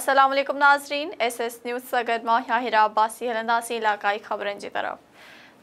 السلام عليڪم ناظرين، ايس ايس نيوز سان گڏ مان آهيان هيرا عباسي. هلنداسين علائقائي خبرن جي طرف.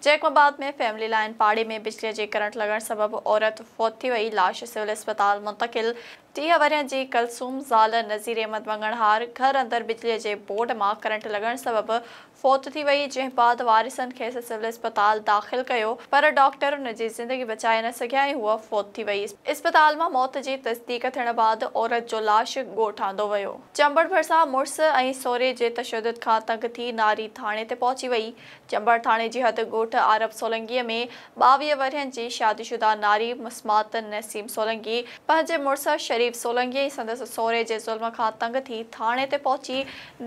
جيڪب آباد ۾ فيملي لائين پاڙي ۾ بجلي جي ڪرنٽ لڳڻ سبب عورت فوت ٿي وئي، لاش سول اسپتال منتقل. 30 ورهين جي ڪلثوم زال نذير احمد مڱڻهار گهر اندر بجلي جي بورڊ مان ڪرنٽ لڳڻ سبب فوت ٿي وئي، جنهن بعد وارثن کيس سول اسپتال داخل ڪيو پر ڊاڪٽر ان جي زندگي بچائي نه سگهيا ۽ هوء فوت ٿي وئي. اسپتال مان موت جي تصديق ٿيڻ بعد عورت جو لاش ڳوٺ آندو ويو. چمبڙ ڀرسان مڙس ۽ سهري جي تشدد کان تنگ ٿي ناري ٿاڻي تي پهچي وئي. چمبڙ ٿاڻي جي حد ڳوٺ عارب سولنگي ۾ 22 ورهين جي شادي شده ناري مسمات نسيم سولنگي پنهنجي مڙس شريف سولنگي ۽ سندس سهري جي ظلم کان تنگ ٿي ٿاڻي تي پهچي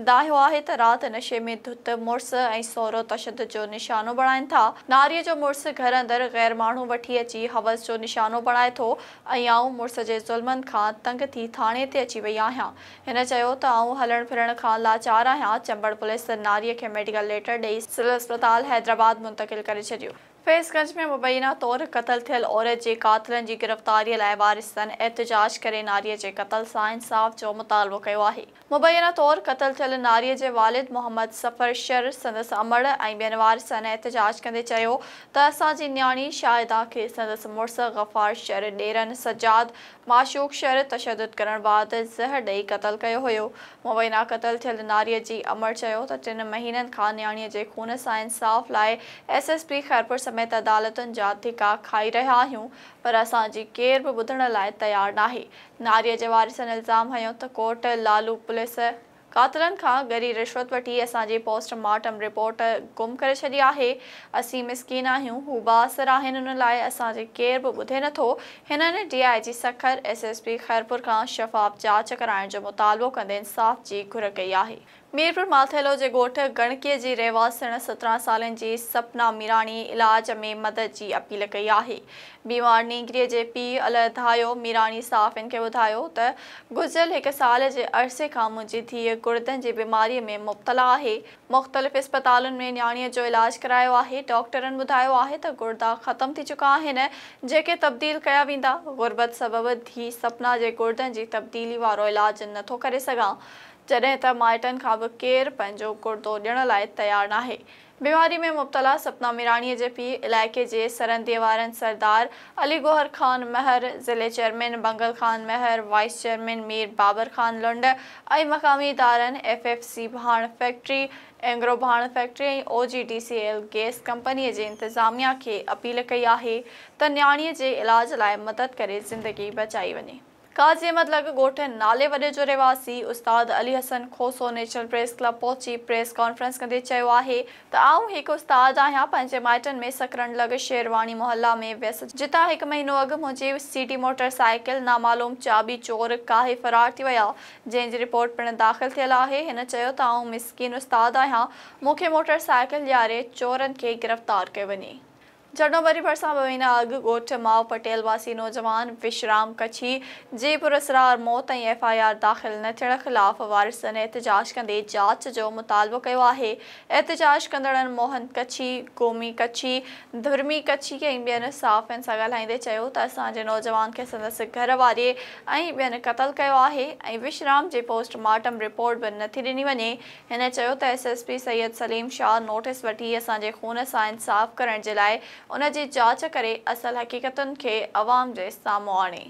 دانهيو آهي ته رات نشي ۾ ڌت مڙس ۽ سهرو تشدد جو نشانو بڻائين ٿا. ناري جو مڙس گهر اندر غير ماڻهو وٺي اچي حوس جو نشانو بڻائي ٿو ۽ آئون مڙس جي ظلمن کان تنگ ٿي ٿاڻي تي اچي وئي آهيان. هن چيو ته آئون هلڻ ڦرڻ کان لاچار آهيان. چمبڙ پوليس ناريء کي ميڊيڪل ليٽر ڏئي سول اسپتال حيدرآباد منتقل ڪري ڇڏيو. فيض گنج ۾ مبينا طور قتل ٿيل عورت جي قاتلن جي گرفتاري لاء وارثن احتجاج ڪري ناريء جي قتل سان انصاف جو مطالبو ڪيو آهي. مبينا طور قتل ٿيل ناريء جي والد محمد صفر شر، سندس امڙ ۽ ٻين وارثن احتجاج ڪندي چيو ته اسان جي نياڻي شاهده کي سندس مڙس غفار شر، ڏيرن سجاد، معشوق شر تشدد ڪرڻ بعد زهر ڏئي قتل ڪيو هيو. مبينا قتل ٿيل ناريء جي امڙ چيو ته 3 مهينن کان نياڻيء جي خون سان انصاف لاء ايس ايس پي خيرپور سميت عدالتن جا ڌڪا کائي رهيا آهيون پر اسان جي ڪير به ٻڌڻ لاء تيار ناهي. ناريء جي وارثن الزام هنيو ته ڪوٽ لالو پوليس قاتلن کان ڳري رشوت وٺي اسان جي پوسٽ مارٽم رپورٽ گم ڪري ڇڏي آهي، اسين مسڪين آهيون، هو بااثر آهن ان لاء اسان جي ڪير به ٻڌي نٿو، هنن D I G Sukkur, S S P Khairpur کان شفاف جاچ ڪرائڻ جو مطالبو ڪندي انصاف جي گهر ڪئي آهي. ميرپور ماٿيلو جي ڳوٺ گڻڪي جي رهواسڻ 17 سالن جي سپنا ميراڻي علاج ۾ مدد جي اپيل ڪئي آهي. بيمار نينگريء جي پيء الهڌايو ميراڻي صحافين کي ٻڌايو ته گذريل هڪ سال جي عرصي کان منهنجي ڌيء گڙدن جي بيماريء ۾ مبتلا آهي، مختلف اسپتالن ۾ نياڻيء جو علاج ڪرايو آهي، ڊاڪٽرن ٻڌايو آهي ته گڙدا ختم ٿي چڪا آهن، جيڪي تبديل ڪيا ويندا، غربت سبب ڌيء سپنا جي گڙدن جي تبديلي وارو علاج نٿو ڪري سگهان، جڏهن ته مائٽن کان به ڪير پنهنجو گڙدو ڏيڻ لاء تيار ناهي. بيماري ۾ مبتلا سپنا ميراڻيء جي پيء علائقي جي سرنديء وارن سردار علي گوهر خان مهر، ضلعي chairman Bangal Khan Mehar, vice chairman Mir Babar Khan Lund ۽ مقامي ادارن ايف ايف سي ڀاڻ فيڪٽري، اينگرو ڀاڻ factory ۽ O G D C L gas ڪمپنيء جي انتظاميا کي اپيل ڪئي آهي ته نياڻيء جي علاج لاء مدد ڪري زندگي بچائي وڃي. قاضي احمد لڳ ڳوٺ نالي وڏي جو رهواسي استاد Ali Hassan Khoso national press club پهچي پريس ڪانفرنس ڪندي چيو آهي ته آئون هڪ استاد آهيان پنهنجي مائٽن ۾ سڪرنڊ لڳ شيرواڻي محلا ۾ ويس جتان هڪ مهينو اڳ منهنجي سي ٽي موٽر سائيڪل نامعلوم چاٻي چور ڪاهي فرار ٿي ويا جنهن جي رپورٽ پڻ داخل ٿيل آهي هن چيو ته آئون مسڪين استاد آهيان مون کي موٽر سائيڪل ڏياري چورن کي گرفتار ڪيو وڃي. جهڏوبري ڀرسان ٻه مهينا اڳ ڳوٺ ماء پٽيل واسي نوجوان وشرام ڪڇي جي پراسرار موت ۽ ايف I R داخل نه ٿيڻ خلاف وارثن احتجاج ڪندي جاچ جو مطالبو ڪيو آهي. احتجاج ڪندڙن موهن ڪڇي، گومي ڪڇي، ڌرمي ڪڇي ۽ ٻين صحافين سان ڳالهائيندي چيو ته اسان جي نوجوان کي سندس گهر واري ۽ ٻين قتل ڪيو آهي ۽ وشرام جي پوسٽ مارٽم رپورٽ به نٿي ڏني وڃي. هن چيو ته S S P Syed Saleem Shah notice وٺي اسان جي خون سان انصاف ڪرڻ جي لاء ان جي جاچ ڪري اصل حقيقتن کي عوام جي سامهون آڻي.